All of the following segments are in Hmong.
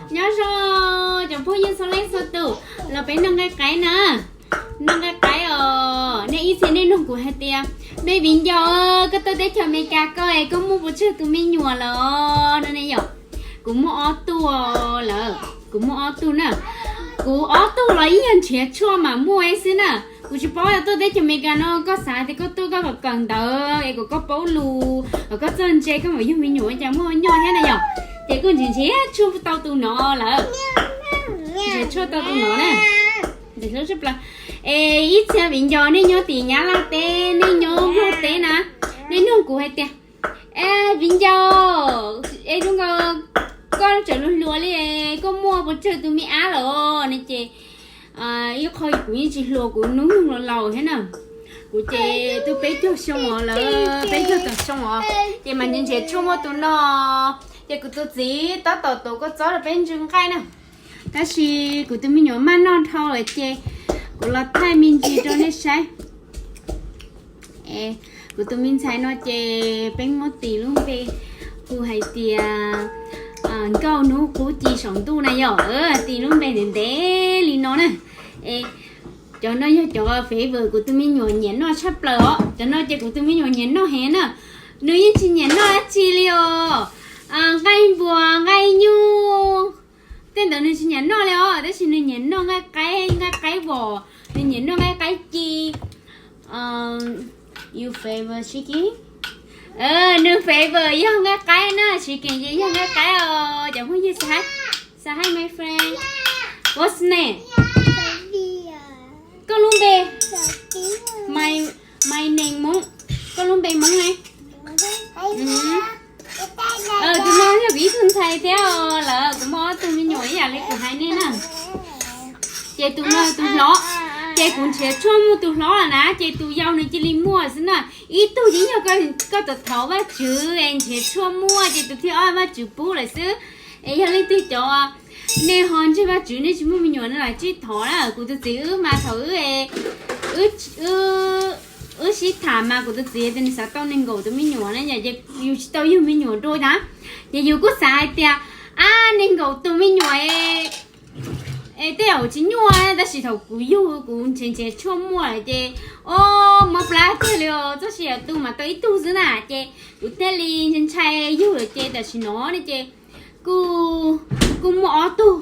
Nyob zoo cov phooj ywg txhua leej txhua tus, los peb noj nqaij qaib na. Noj nqaij qaib os. Nej ib txhia nej nug kuv hais tias, me viv ncaus, koj tuaj teb chaws Amelikas koj es koj muaj puas tsawg tus me nyuam lawm no ne yom? Kuv muaj ob tug lawm, kuv muaj ob tug na. Kuv ob tug los ib yam nrhiav tshuaj mam muaj xwb na. Kuv tsis paub yog tuaj teb chaws Amelikas no koj xav tias koj tuaj koj kom kawm ntawv es kom koj paub lus, kom koj txawj ntse koj mam yug me nyuam cas muaj nyuaj thiab na yom. Ces kuj nrhiav nrhiav tshuaj tau tus no lawm. Nrhiav tshuaj tau tus no na. Es ib txhia viv ncaus nej nyob tim Nyab Laj teb, nej nyob Nplog teb na, nej nug kuv hais tias, e, viv ncaus, es zoo nkaus koj tseem hluas hluas li, koj muaj puas tsawg tus me ab lawm no ces ib qho kuv yeej tsis hluas, kuv hnub nyoog los laus thiab na. Kuv ces twb peb caug xyoo os lawm, peb caug tawm xyoo os. Ces mas nrhiav nrhiav tshuaj muaj tus no, ces kuv tus txiv tab tom tuav kua txob rau peb ntsis nqaij na. Tab sis kuv tus me nyuam maj noj dhau lawm ces kuv los thaij me ntsis rau nej saib. Kuv tus me ntxhais no ces peb muab tis lub npe hu hais tias Nkauj Hnub Qub Ci Saum Ntuj na yom, tis lub npe ntev ntev li no na. Es cov no yog cov favorite kuv tus me nyuam nyiam noj tshaj plaws os. Cov no ces kuv tus me nyuam nyiam noj heev na. Nws yeej tsis nyiam noj dab tsi li os. Nqaij npuas, nqaij nyuj, tej ntawd nws tsis nyiam noj li os, tab sis nws nyiam noj nqaij qaib, nqaij qaib vos, nws nyiam noj nqaij qaib ci. Your favorite chicken? Nws favorite yog nqaij qaib na, chicken ces yog nqaij qaib os. Cov phooj ywg, say hi, say hi my friend. What's name? Koj lub npe? My, my name Hmoob. Koj lub npe Hmoob ne? Tus no yog kuv ib tug ntxhais thiab os, lawv kuv muaj ob tug me nyuam ib yam li kuv hais nej na. Ces tus no tus hlob, ces kuv nrhiav tshuaj muaj tus hlob lawm na, ces tus yau nws cia li muaj xwb na. Ib tug ces yog koj tau thov Vajtswv es nrhiav tshuaj muaj, ces tus thib ob Vajtswv pub lawm xwb. Es yog leej twg cov nej ho ntseeg Vajtswv nej tsis muaj me nyuam no los tsib thov na. Kuv tus txiv wb mas thaum wb, wb sib tham mas kuv tus txiv tias nws xav tau nees nkaum tus me nyuam na, ces yus tsis tau yug me nyuam dua na. Ces yus kuj xav hais tias, ab, nees nkaum tus me nyuam es tej zaum tsis nyuaj, tab sis thaum kuv yug kuv nrhiav nrhiav tshuaj muaj lawm ces, o, mob plab tiag li os, txoj sia tu mas tau ib tug xwb na. Ces kuv thiaj li ntshai ntshai yug lawm ces tam sim no ne ces kuj, kuj muaj ob tug.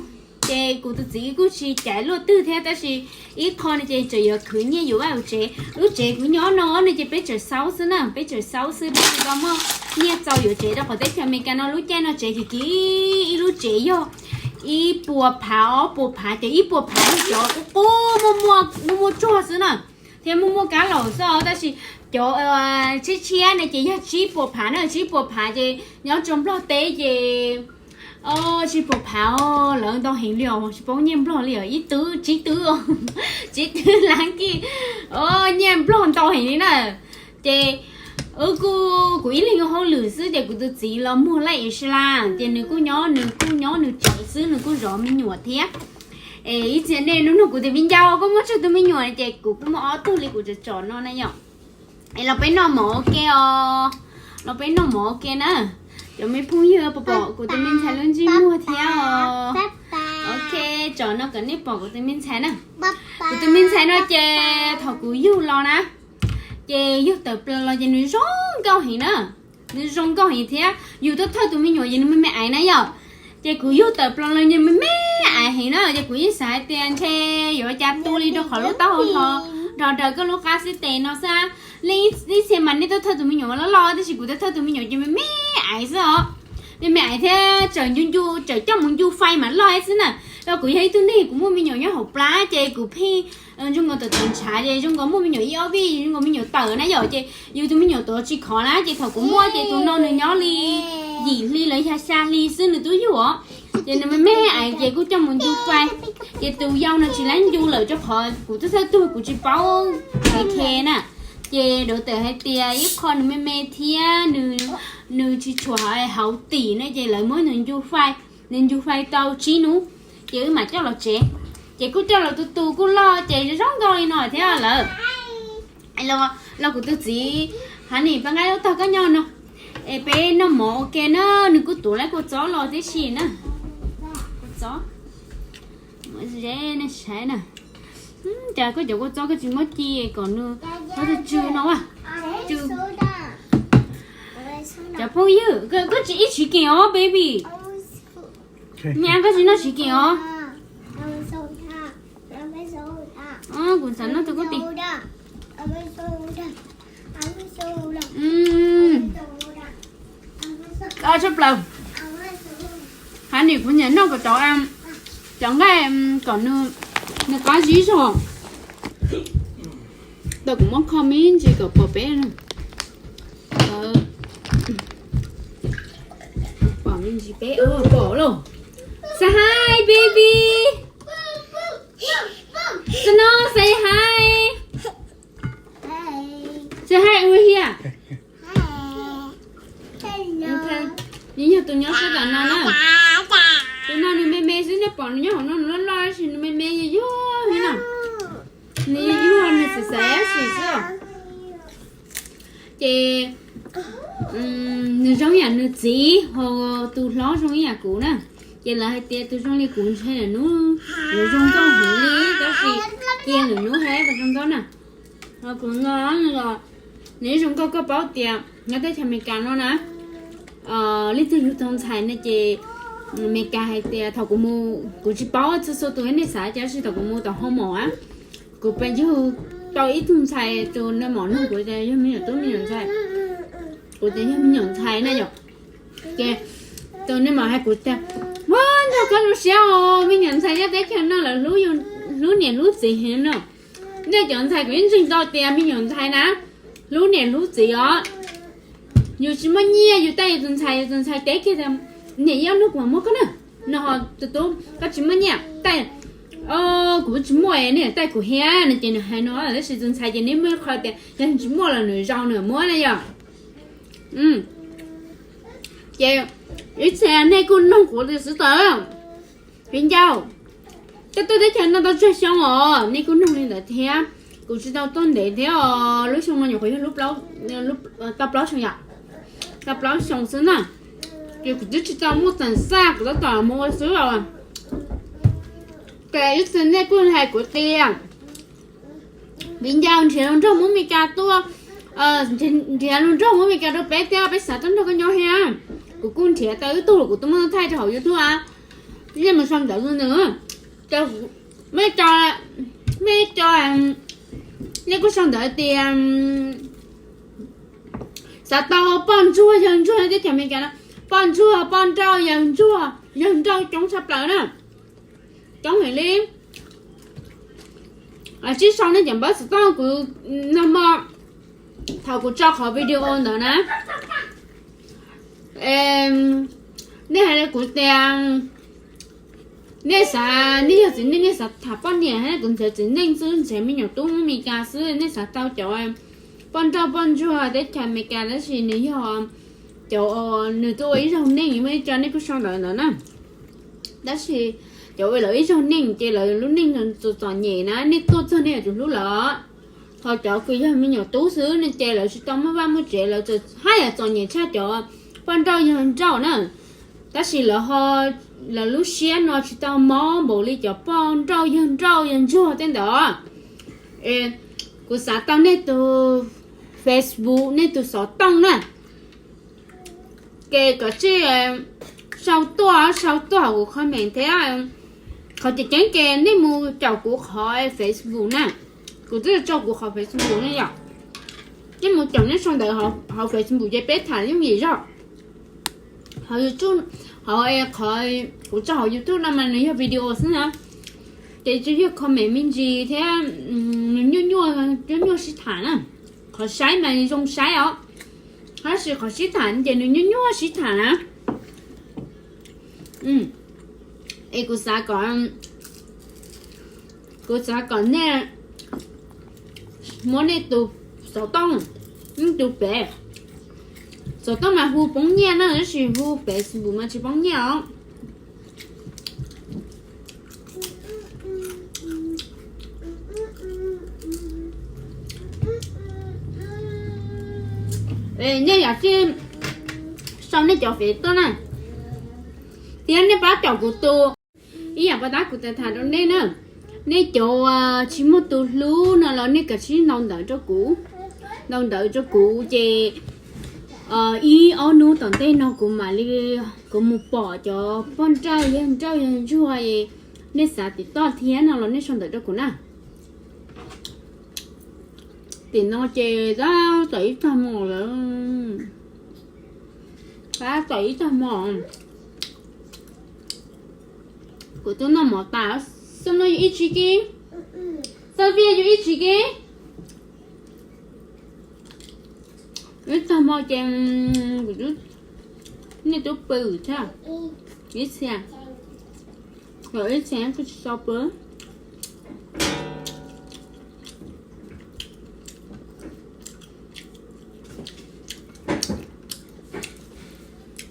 Ces kuv tus txiv kuj tsis caiv luaj twg thiab, tab sis ib qho no ces tseem yuav khwv nyiaj yuav vaj yuav tsev. Lub tsev kuv nyob no no ces peb tseem xaub xwb na, peb tseem xaub xwb, peb tsis tau muaj nyiaj txaus yuav tsev rau qhov teb chaws Amelikas no lub caij no tsev kim kim, ib lub tsev yog ib puas phav ob puas phav, ces ib puas phav yog cov qub qub muaj muaj tsuag xwb na, thiab muaj muaj kab laum xwb os, tab sis cov tshiab tshiab ne ces yog tsib puas phav na, tsib puas phav ces nyob rau Nplog teb ces tsib puas phav, lawv ntau heev li os, tsis paub nyiaj Nplog li os, ib twb, tsib twb, tsib twb lab kij, nyiaj Nplog ntau heev li na. Ces wb kuj, kuv ib leeg ua hauj lwm xwb ces kuv tus txiv los muag laj is la, ces nws kuj nyob, nws kuj nyob nws tsev xwb, nws kuj zov me nyuam thiab. Es ib txhia nej nug nug kuv tias viv ncaus koj muaj tsawg tus me nyuam, ces kuv kuj muaj ob tug li kuv tsom tsom no na yom. Es los peb noj mov ua ke os, los peb noj mov ua ke na. Cov me phooj ywg puas pom kuv tus me ntxhais lub ntsej muag thiab os? Ok, tsom no kom nej pom kuv tus me ntxhais na. Kuv tus me ntxhais no ces thaum kuv yug los na, ces yug tawm plaws los ces nws zoo nkauj heev na, nws zoo nkauj heev thiab. Yus tuaj thawj tus me nyuam ces nws me me aiv na yom. Ces kuv yug tawm plaws los nws me me aiv heev na, ces kuv yeej xav hais tias ntshe yuav ua cas tu li rau qhov lub taub hau nrho nrho raws koj lub qab xib tes no xwb. Leej ib txhia mas nej tuaj thawj tus me nyuam loj loj, tab sis kuv tuaj thawj tus me nyuam ces me me aiv xwb os. Me me aiv thiab tseem ncu ncu, tseem coj mus ncu fais mas loj xwb na. Rau kuv yog ib tug neeg kuv muaj me nyuam nyob hauv plab ces kuv pheej zoo nkaus tawm tawm ntshav, ces zoo nkaus muaj me nyuam ib ob vij, zoo nkaus me nyuam tawm na yom, ces yus tus me nyuam tuav tsis khov na, ces thaum kuv muaj ces tus no nws nyob li yim hli los yog xya hli xwb nws twb yug os. Ces nws me me aiv ces kuj coj mus ncu fais, ces tus yau no tsis laib ncu lawm rau qhov kuv tuaj thawj tug kuv tsis paub khe khe na. Ces dov tawm hais tias ib qho nws me me thiab nws tsis tshua hauv tim ne, ces lawv muab nws ncu fais, nws ncu fais tau tsib hnub, ces wb mam coj los tsev. Ces kuj coj los tu tu kuj loj ces zoo nkauj li no thiab lawm. Los kuv tus txiv, ha nim pab nqaij lub tog koj nyob no, es peb noj mov ua ke na, nws kuj tuav lawv kua txob los tib si na. Txob, muab ze nej saib na. Cas koj cov kua txob koj tsis muab ci kom nws, koj twb tsw no a. Tsw. Cov phooj ywg, koj tsis ib siv keem os baby. Nyab, koj tsis noj siv keem os. Kuv xav noj tus koj ti. Tshaj plaws. Hav nim kuv nyiam noj kom cov, cov nqaij kom nws, nws qab zib zog. Tau kuv muab kho me ntsis kom pom peb. Pom me ntsis peb, pom lauj. Say hi baby. Snow, say hi. Say hi over here. Nws yog tus nyob sab tom no na. Tus no nws me me xwb, nej pom nws nyob hauv no nws loj loj tab sis nws me me yuag yuag li na. Nws yuag yuag nws xav xav sim xwb. Ces nws zoo yam nws txiv, ho tus hlob zoo ib yam kuv na. Ces lawv hais tias tus zoo li kuv ntshe lwm hnub yuav zoo nkauj heev li, tab sis cia lwm hnub hais puas zoo nkauj na. Kuv no, nws zoo nkauj, koj paub tias nyob teb chaws Amelikas no na, leej twg yug tau ntxhais no ces Amelikas hais tias thaum kuv mus, kuv tsis paub txhua txhua tus nej xav cas, tab sis thaum kuv mus tom hoo maum a, kuv pheej yug tau ib tug ntxhais, tus nais maum nug kuv tias yog me nyuam tub me nyuam ntxhais, kuv tias yog me nyuam ntxhais na yom. Ces tus nais maum hais kuv tias, ua ntag, koj zoo siab os, me nyuam ntxhais nyob teb chaws no lawv hlub niam hlub txiv heev no. Nej cov ntxhais kuv yeej ntseeg tau tias me nyuam ntxhais na hlub niam hlub txiv os. Yus tsis muaj nyiaj yus taij yus tus ntxhais, yus tus ntxhais teb kiag tias niam ib ob hnub kuv mam muab koj na. No ho tus tub koj tsis muaj nyiaj taij, kuv tsis muaj nej taij kuv thiab no ces nws hais no, tab sis tus ntxhais ces nws muaj qhov tias yog tsis muaj los nws zoo nws muab na yom. Ces ib txhia nej kuj noog kuv li xwb tau. Viv ncaus, koj tuaj teb chaws no tau tsawg xyoo os? Nej kuj noog li ntawd thiab. Kuv tsis tau tuaj ntev thiab os, lub xyoo no nyuam qhuav yog tau plaub xyoo yom, tau plaub xyoo xwb na. Ces kuv twb tsis tau muaj txeem xaj, kuv tab tom mus ua xwb os. Ces ib txhia nej kuj hais kuv tias, viv ncaus, nrhiav hluas nraug Hmoob Mes Kas tuaj, nrhiav hluas nraug Hmoob Mes Kas rau peb thiab, peb xav tuaj nrog koj nyob thiab. Kuv kuj nrhiav tau ib tug los kuv twb muab thaij rau hauv YouTube a. Nej mus sau ntawv rau nws. Mej, mej, nej kuj sau ntawv tias xav tau poj ntsuag yawg ntsuag teb chaws Amelikas no, poj ntsuag poj nrauj yawg ntsuag, yawg nrauj coob tshaj plaws na. Coob heev li. Sib sau nej cov npawb xov tooj kuv no mo, thaum kuv tso qhov video ntawd na. Nej hais rau kuv tias nej xav, nej yog txiv neej nej xav tham poj niam, kuv nrhiav txiv neej xwb, nrhiav me nyuam tub Mes Kas xwb, nej xav tau cov poj nrauj poj ntsuag teb chaws Amelikas tab sis nws yog cov, nws tuaj ua ib zaug neej, muaj ib co nej kuj sau ntawv ntawd na. Tab sis cov ua lawv ib zaug neej ces lawv lub neej txom txom nyem na, nej tuaj txog nej yuav tsum hlub lawv. Ho cov kws yog me nyuam tub xwb no ces lawv tsis tau muaj vaj muaj tsev, lawv txawm haj yam txom nyem tshaj cov poj nrauj yawg nrauj na. Tab sis lawv ho, lawv lub siab no tsis tau mob npaum li cov poj nrauj yawg nrauj yawg ntsuag tej ntawd. Kuv xav tau nej tus Facebook, nej tus xov tooj na. Ces koj tsij sau tuaj, sau tuaj hauv kuv comment thiab. Qhov tseem ceeb ces nej mus caum kuv qhov Facebook na. Kuv twb tso kuv qhov Facebook ne yom. Nej mus caum, nej sau ntawv hauv Facebook ces peb tham yooj yim zog. Hauv YouTube, hauv qhov kuv tso hauv YouTube no mas nws yog video xwb na. Ces tsis yog comment me ntsis thiab, nws nyuaj nyuaj, nyuaj nyuaj sib tham na. Qhov saib mas zoo saib os, tab sis qhov sib tham ces nws nyuaj nyuaj sib tham na. Es kuv xav kom, kuv xav kom nej muab nej tus xov tooj, nej tus pem, xov tooj mas hu poob nyiaj na, tab sis hu Facebook mas tsis poob nyiaj os. Nej yam tsis sau nej cov Facebook tuaj na, thiab nej pab caum kuv tus Ib yam pov tab kuv tham rau nej na, nej cov tsis muaj tus hlub no los nej kav tsij ntaus ntawv rau kuv, ntaus ntawv rau kuv ces ib ob hnub tom ntej no kuv mam li, kuv mus pom cov poj nrauj yawg nrauj yawg ntsuag, nej xav tim toj thiab no los nej sau ntawv rau kuv na. Tim no ces tab tom ib tag hmo lawm, tab tom ib tag hmo. Kuv twb noj mov tas, xab no yus ib tsis kib, xab viaj yus ib tsis kib. Ib tag hmo ces kuv, nej twb pw thiab, ib txhia, ib txhia kuj tsis tau pw.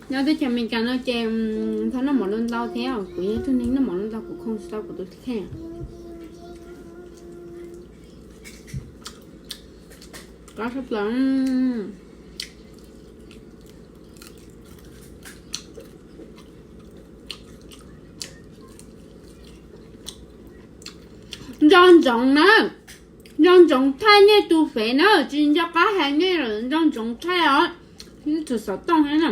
Nyob teb chaws Amelikas no ces txhob noj mov ntau ntau thiab, kuv yog ib tug neeg noj mov ntau ntau, kuv khoo tsis tau kuv tus kheej. Qab tshaj plaws. Nco ntsoov na, nco ntsoov thaij nej tus fev na, tsis nco qab hais nej lawm, nco ntsoov thaij os. Tus xov tooj thiab na,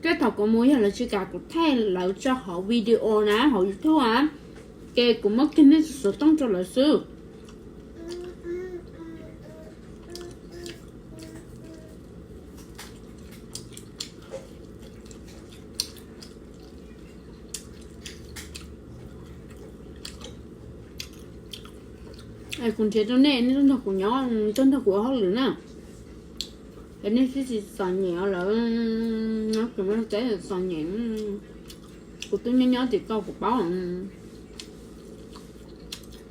tej thaum kuv mus yog lawv tsis kam kuv thaij lawv tso hauv video na, hauv YouTube a, ces kuv muab kiag nej tus xov tooj rau lawv xwb. Kuv nrhiav rau nej, nej tuaj nrog kuv nyob, tuaj nrog kuv ua hauj lwm na. Es nej twb tsis txom nyem lawm, kuv teb txom nyem, kuv twb nyob nyob tim ko kuv paub,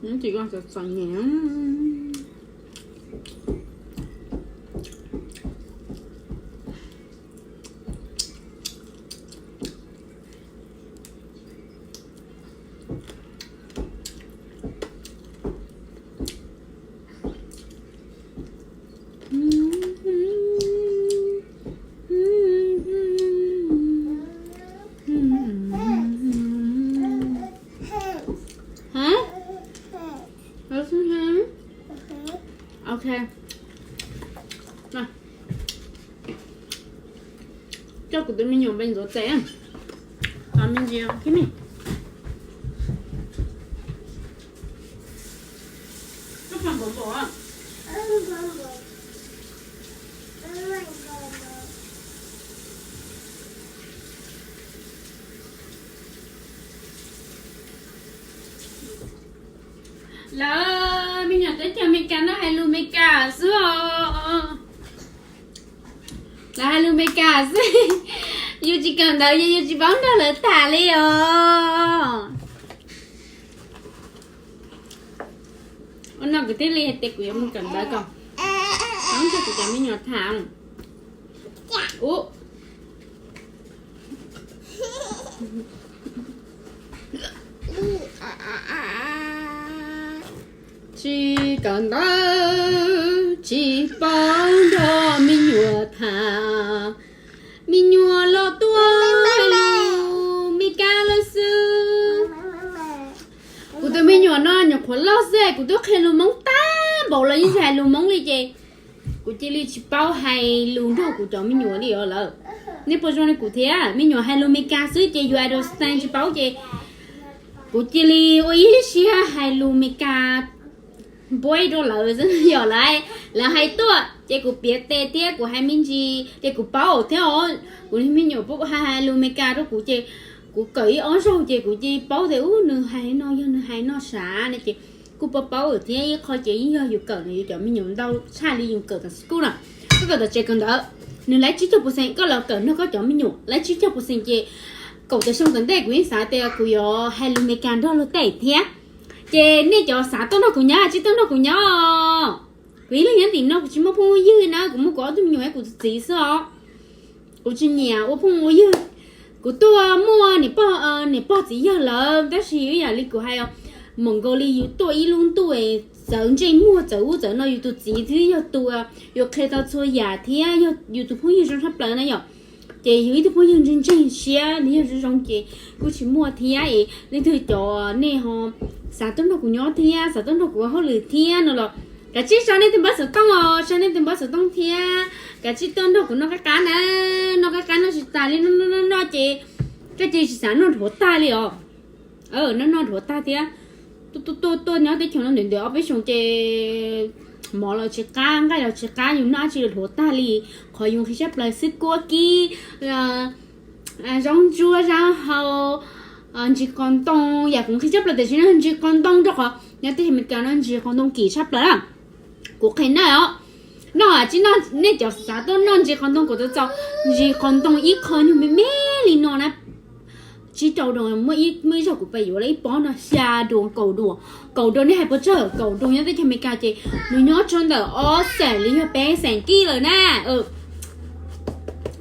nyob tim ko txom txom nyem. Hab? Ok. Coj kuv tus me nyuam npe ntxuav tes. Tos me ntsis, kib me. Lawv me nyuam teb chaws Amelikas no hais lus Amelikas xwb os. Lawv hais lus Amelikas xwb. Yus tsis kawm ntawv ces yus tsis paub nrog lawv tham li os. Ua no kuv thiaj li hais tias kuv yuav mus kawm ntawv kom paub nrog kuv cov me nyuam tham. Ub, tsis kawm ntawv tsis paub nrog me nyuam tham, me nyuam los tuaj hais lus Meskas lawm xwb. Kuv tus me nyuam no nyuam qhuav loj xwb kuv twb qhia lus Hmoob tag npaum los yeej tsis hais lus Hmoob li ces kuv cia li tsis paub hais lus nrog kuv cov me nyuam li os lawm. Nej puas zoo li kuv thiab? Me nyuam hais lus Meskas xwb ces yus understand tsis paub ces kuv cia li ua ib siab hais lus Meskas npuab rau lawv xwb yom. Lawv, lawv hais tuaj ces kuv piav tes thiab kuv hais me ntsis ces kuv paub thiab os. Kuv me nyuam hais lus Meskas rau kuv ces kuv kawm ib ob zaug ces kuv cia li paub tias ub nws hais no yog nws hais no sav ne ces kuj paub paub thiab. Ib qho ces yeej yog yus kawm no yus cov me nyuam ntau tshaj li yus kawm tom school na. Koj kawm tom tsev kawm ntawv nws laib tsib caug percent, koj los kawm nrog koj cov me nyuam laib tsib caug percent ces kaum tawm xyoo tom ntej kuv yeej xav tias kuv yuav hais lus Meskas nrog luag tej thiab. Ces nej cov xav tuaj nrog kuv nyob tsis tuaj nrog kuv nyob. Kuv ib leeg nyob tim no kuv tsis muaj phooj ywg na, kuv muaj kuv ob tug me nyuam thiab kuv tus txiv xwb os. Kuv tsis nyiam ua phooj ua ywg. Kuv tuaj muaj niam pog txiv yawg lawm tab sis ib yam li kuv hais, mus nkaus li yus tuaj ib lub ntuj txawv ntsej muag txawv ub txawv no, yus tus txiv twb yog tus yuav qhia tau txhua yam thiab yog yus tus phooj ywg zoo tshaj plaws na yom. Ces yus ib tug phooj ywg ntseeg ntseeg siab nws yog zoo zoo ces kuj tsis muaj thiab es leej twg cov nej ho xav tuaj nrog kuv nyob thiab xav tuaj nrog kuv ua hauj lwm thiab no los kav tsij sau nej tus npawb xov tooj os, sau nej tus npawb xov tooj thiab kav tsij tuaj nrog kuv noj qab qab na, noj qab qab noj tsis tas li no no no ces koj cia tsis xav noj dhuav tag li os. Noj noj dhuav tag thiab. Tuaj tuaj tuaj nyob teb chaws no ntawm ntawm ob peb xyoos ces mov los tsis qab, nqaij los tsis qab, yus noj dab tsi los dhuav tag li. Qhov yus nqhis tshaj plaws xwb kuab kib, zaub ntsuab zaub hau, ntsis qos ntoo, yam kuv nqhis tshaj plaws tam sim no ntsis qos ntoo rau qhov nyob teb chaws Amelikas no ntsis qos ntoo kim tshaj plaws na. Kuv qhia nej os, noj tsis noj nej cov xav tuaj noj ntsis qos ntoo kuv tau txaus, ntsis qos ntoo ib qho nyuag me me li no na, tsib rau doos, muaj ib, muaj ib zaug kuv pais yuav lawm ib pob no xya doos kaum doos, kaum doos nej hais puas tsawg, kaum doos nyob teb chaws Amelikas ces nws nyob rau ntawm ob xees li yog peb xees kib lawm na.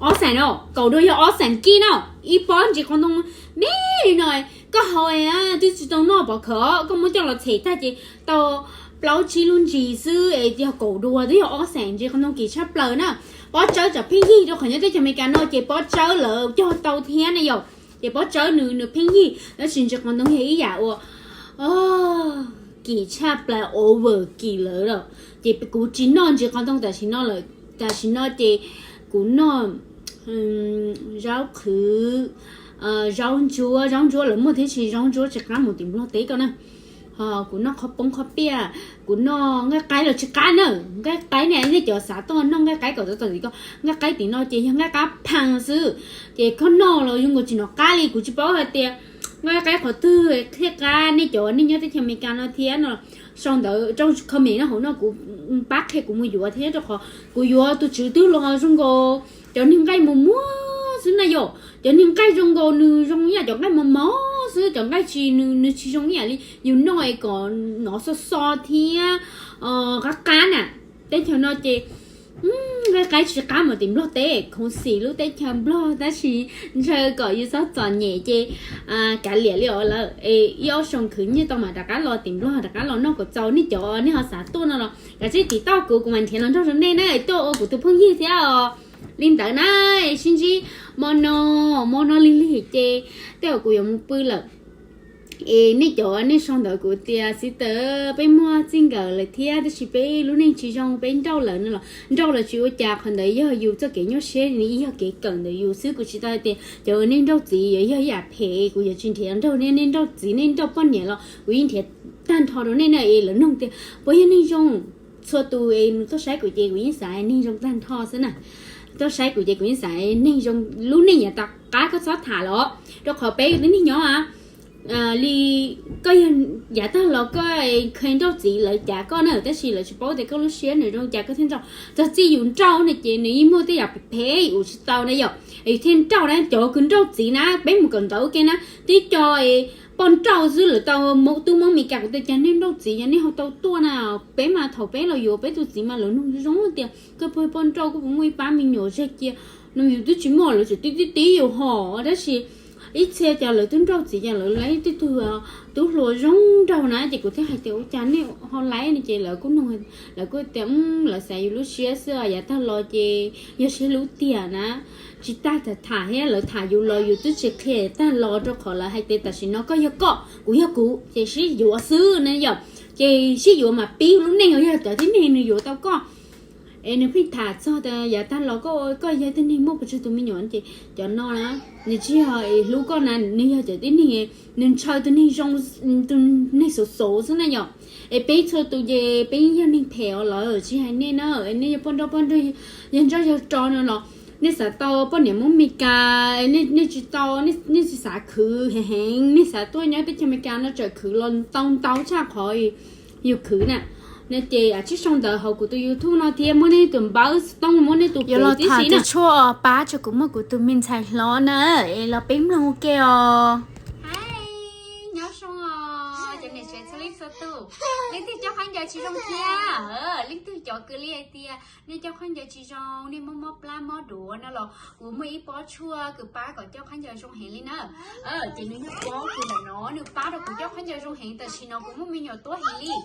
Ob xees no, kaum doos yog ob xees kib na, ib pob ntsis qos ntoo me li no, koj haus twb tsis tau noj pov khawv, koj muab coj los txhem tag ces tau plaub tsib lub ntsis xwb es yog kaum doos twb yog ob xees ntsis qos ntoo kim tshaj plaws na. Pob tsawb tsam pheej yig rau qhov nyob teb chaws Amelikas no ces pob tsawb lawv cog tau thiab ne yom, ces pob tsawb nws nws pheej yig tab sis ntsis qos ntoo yog ib yam uas kim tshaj plaws over kim lawm lawm. Ces kuv tsis noj ntsis qos ntoo tam sim no lawm, tam sim no ces kuv noj zaub qhwv, zaub ntsuab, zaub ntsuab lawv muaj thiab tsis, zaub ntsuab tsis qab mus tim Nplog teb koj na. Ho kuv noj qhov poob qhov piaj, kuv noj nqaij qaib los tsis qab na. Nqaij qaib ne nej cov xav tuaj noj nqaij qaib kom tau txaus tim ko, nqaij qaib tim no ces yog nqaij qab phees xwb, ces koj noj los zoo nkaus tsis hnov qab li. Kuv tsis paub hais tias nqaij qaib qhov twg thiaj qab, nej cov nej nyob teb chaws Amelikas no thiab no sau ntawv rau comment no hauv no kuv pab qhia kuv mus yuav thiab rau qhov kuv yuav tus tswv twg los zoo nkaus cov niag nqaij mus muag xwb na yom, cov niag nqaij zoo nkaus nws zoo ib yam cov nqaij mos mos xwb, cov nqaij tsis nws nws tsis zoo ib yam li yus noj es kom hnov xo xo thiab qab qab na. Teb chaws no ces nqaij qaib tsis qab mus tim Nplog teb, khoov xim lub teb chaws Nplog tab sis ntshaw kom yus txhob txom nyem ces kav liam li os lawm es ib ob xyoo khwv nyiaj tau mam rov qab los tim Nplog rov qab los noj kom txaus. Nej cov nej ho xav tuaj no los kav tsij tim toj kuv, kuv mam nrhiav los nrog rau nej na, tuaj ua kuv tus phooj ywg thiab os. Li ntawd na, sib ntsib mo no, mo no lig lig ces tej zaum kuv yuav mus pw lawm. Es nej cov nej sau ntawv kuv tias txiv tawv peb muaj txij nkawm lawm thiab tab sis peb lub neej tsis zoo peb nrauj lawm no los nrauj los tsis ua cas, qhov ntawd yog yus txoj kev nyuaj siab, nws yog kev kawm ntawm yus xwb. Kuv tsis tau hais tias cov nej nrauj txiv yuav yog ib yam phem, kuv yuav tsis nrhiav nrauj nej, nej nrauj txiv nej nrauj poj niam los kuv yeej nrhiav tag nrho rau nej na. Es lawv nug tias puas yog neeg zoo, txhua tus es nws tuaj saib kuv ces kuv yeej xav neeg zoo tag nrho xwb na. Tuaj saib kuv ces kuv yeej xav neeg zoo, lub neej yav tom qab koj txhob tham los, rau qhov peb ua tib neeg nyob li koj yog yav tag los koj kheev nrauj txiv lawv cav koj na, tab sis lawv tsis paub tias koj lub siab nws zoo cas koj thiaj nrauj. Txog txij yus nrauj ne ces nws yeej muaj tej yam phem phem yus ua tsis tau na yom, yus thiaj nrauj na. Cov kws nrauj txiv na peb mus kawm ntawv ua ke na, tib co poj nrauj xwb lawv tau tub Hmoob Meskas kuv tias cas nej nrauj txiv yog nej ho tau tuaj na. Peb mas thaum peb los yuav peb tus txiv mas lawv nug zoo tias koj puas poj nrauj, koj puas muaj ib pab me nyuam zeg cia no, yus twb tsis muaj lawv tseem tib tib tib yus hom, tab sis ib txhia cas lawv twb nrauj txiv cas lawv laib tej tug tub hluas zoo nraug na, ces kuv thiaj hais tias ua cas nej ho laib no, ces lawv kuj nug, lawv kuj tias lawv xav yus lub siab xwb, yav tag los ces yog siab lub tiag na. Tsis tas tham tham thiab lawv tham yus los yus twb tsis qhia tag los rau qhov lawv hais tias tam sim no koj yog koj, kuv yog kuv ces sib yuav xwb na yom. Ces sib yuav mas pib lub neej yog cov tib neeg nws yuav tau koj. Es nws pheej tham txog tias yav tag los koj, koj yog tib neeg muaj pes tsawg tus me nyuam ces cov no na, nws tsis yog hlub koj na, nws yog cov tib neeg, nws ntshaw tus neeg zoo, tus neeg xauv xauv xwb na yom. Es peb txhua tus ces peb yog neeg phem os, lawv tsis hais nej na, nej yog poj nrauj poj nrauj, yog nrauj yog rau no los nej xav tau poj niam Hmoob Meskas, nej tsis tau, nej tsis xav khwv heev heev, nej xav tuaj nyob teb chaws Amelikas no tseem khwv los ntau ntau tshaj qhov yus khwv na. No ces tsib sau ntawv hauv kuv tus YouTube no thiab muab nej tus npawb xov tooj, muab nej tus, yuav los tham tus tshuaj pab tso kuv muab kuv tus me ntxhais hlob na, es los peb mloog ua ke os. Nyob zoo os cov niam tsev txhua leej txhua tus, leej twg coj khaub ncaws tsis zoo thiab, leej twg cov kws li hais tias nej coj khaub ncaws tsis zoo, nej mob mob plab mob duav no los kuv muaj ib pob tshuaj kws pab kom coj khaub ncaws zoo heev li na. Ces nws yog pob kws ntawm no nws pab rau kuv coj khaub ncaws zoo heev, tam sim no kuv muaj me nyuam tuab heev li.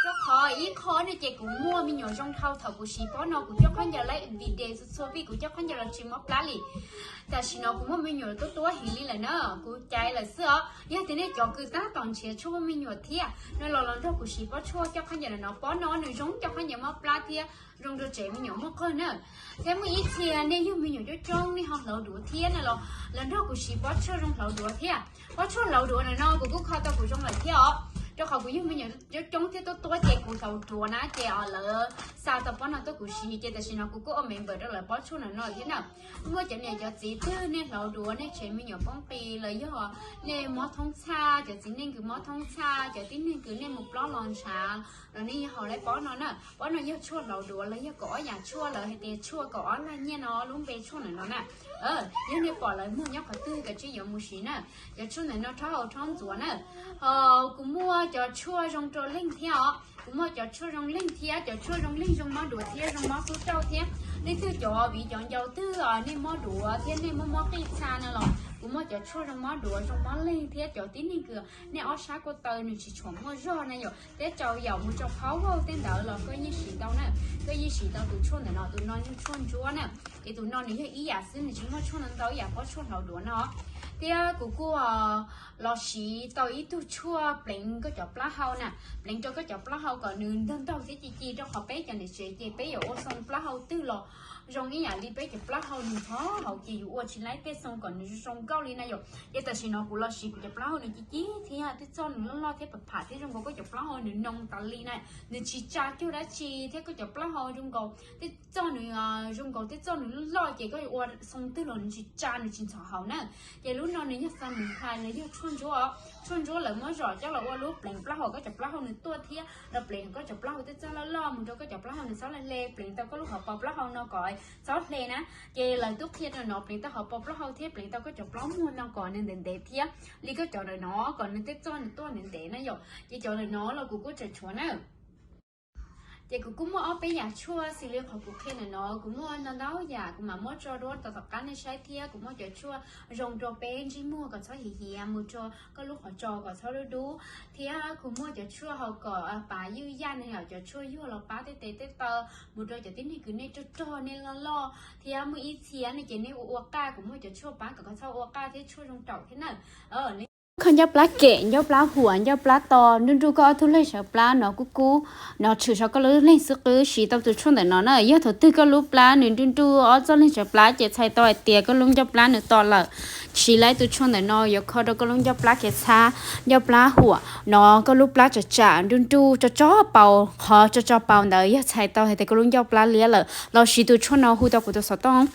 Rau qhov ib qho ne ces kuv muaj me nyuam zoo dhau thaum kuv siv pob no kuv coj khaub ncaws lawm, video txhua txhua vij kuv coj khaub ncaws los tsis mob plab li. Tam sim no kuv muaj me nyuam tuab tuab heev li lawm na, kuv caiv lawm xwb os. Yog tias nej cov kws tab tom nrhiav tshuaj muaj me nyuam thiab no los los nrog kuv siv pob tshuaj coj khaub ncaws no, pob no nws zoo coj khaub ncaws mob plab thiab zoo rau tsev me nyuam muaj qawg na. Thiab muaj ib txhia nej yug me nyuam coob coob nej ho hlauv duav thiab na los los nrog kuv siv pob tshuaj zoo hlauv duav thiab. Pob tshuaj hlauv duav no kuv kuj kho tau kuv zoo lawm thiab os, rau qhov kuv yug me nyuam coob coob thiab tuab tuab ces kuv hlauv duav na ces lawv xa tau pob no tuaj kuv siv ces tam sim no kuv kuj ua member rau lawv pob tshuaj no no thiab na. Muaj cov niam cov txiv twg nej hlauv duav nej tsev me nyuam poob qis los yog nej mob thoob txhaj, cov txiv neej kws mob thoob txhaj, cov tib neeg kws nej mus plob los ntshav los nej yuav haus lawm pob no na. Pob no yog tshuaj hlauv duav los yog kaum ob yam tshuaj lawv hais tias tshuaj kaum ob lag nyiaj no lub npe tshuaj ntawm no na. Yog nej pom lawv muag nyob qhov twg kav tsij yuav mus siv na. Cov tshuaj ntawm no rhaub haus rhaub ntxuav na. Ho kuv muaj cov tshuaj zoo rau leeg thiab os, kuv muaj cov tshuaj zoo leeg thiab, cov tshuaj zoo leeg zoo mob duav thiab zoo mob kub rauj thiab. Leej twg cov viv cov ncaus twg nej mob duav thiab nej muaj mob qij txha no los kuv muaj cov tshuaj zoo mob duav zoo mob leeg thiab cov tib neeg kws nej ob sab ko taw nws tsis tshua muaj zog na yom, teb tsaus yaum mus rau qhov vauj tej ntawd los koj yeej siv tau na. Koj yeej siv tau tus tshuaj ntawm no, tus no yog tshuaj ntsuab na. Ces tus no nws yog ib yam xwb, nws tsis muaj tshuaj ntau ntau ib yam pob tshuaj hlauv duav no. Thiab kuv kuj los siv tau ib tug tshuaj pleev koj cov plaub hau na, pleev rau koj cov plaub hau kom nws ntog ntog thiab ci ci, rau qhov peb cov niam tsev ces peb yuav ua xoo plaub hau twg los zoo ib yam li peb cov plaub hau nws ntxhov hauv ces yus ua tsis laib tej xoo kom nws zoo nkauj li na yom. Ces tam sim no kuv los siv kuv cov plaub hau nws ci ci thiab tej txoj nws loj loj thiab pham pham thiab zoo nkaus koj cov plaub hau nws noo tas li na, nws tsis tsa cuag dab tsi thiab koj cov plaub hau zoo nkaus tej txoj nws zoo nkaus tej txoj nws loj loj ces koj ua xoo twg los nws tsis tsa nws tsis ntxhov hauv na. Ces lub no nws yog xa mus hais los yog tshuaj ntsuab, tshuaj ntsuab lawv muab zom coj los ua lub pleev plaub hau koj cov plaub hau nws tuaj thiab los pleev koj cov plaub hau tej txoj loj loj mus rau koj cov plaub hau nws txhob hle, pleev tau koj lub hauv paus plaub hau no kom txhob hle na. Ces lawv twb qhia rau no pleev tau hauv paus plaub hau thiab pleev tau koj cov plaub muag no kom nws ntev ntev thiab li koj cov ntawm no kom nws tej txoj nws tuaj ntev ntev na yom. Ces cov ntawm no los kuv kuj tseem tshuav na. Ces kuv kuj muaj ob peb yam tshuaj xws li qhov kuv qhia ntawm no, kuv muaj ntau ntau yam kuv mam muab tso rau tom qab nej saib thiab. Kuv muaj cov tshuaj zoo rau peb ntsej muag kom txhob hiav hiav, mus rau koj lub qhov tsos kom txhob dub dub, thiab kuv muaj cov tshuaj haus kom pav ywj yaj no yom, cov tshuaj yuag los pab tej tes tej taw, mus rau cov tib neeg kws nej rog rog nej loj loj, thiab muaj ib txhia ne ces nej ua ua qaj, kuv muaj cov tshuaj pab kom koj txhob ua qaj thiab tshuaj zoo raum thiab na. Koj ncauj plab kem, ncauj plab huam, ncauj plab to, nruj nruj koj ob tug leeg sawv plab no kub kub, no tshwm saum koj lub leeg xwb qwb siv tau tus tshuaj ntawm no na. Yog thaum twg koj lub plab nws nruj nruj ob txoj leeg sawv plab ces txhais tau hais tias koj lub ncauj plab nws to lawm. Siv laib tus tshuaj ntawm no yuav kho rau koj lub ncauj plab kev txhab, ncauj plab huam, no koj lub plab tsam tsam nruj nruj tso tso paus, qhov tso tso paus ntawd yog txhais tau hais tias koj lub ncauj plab liab lawm. Los siv tus tshuaj no hu tau kuv tus xov tooj.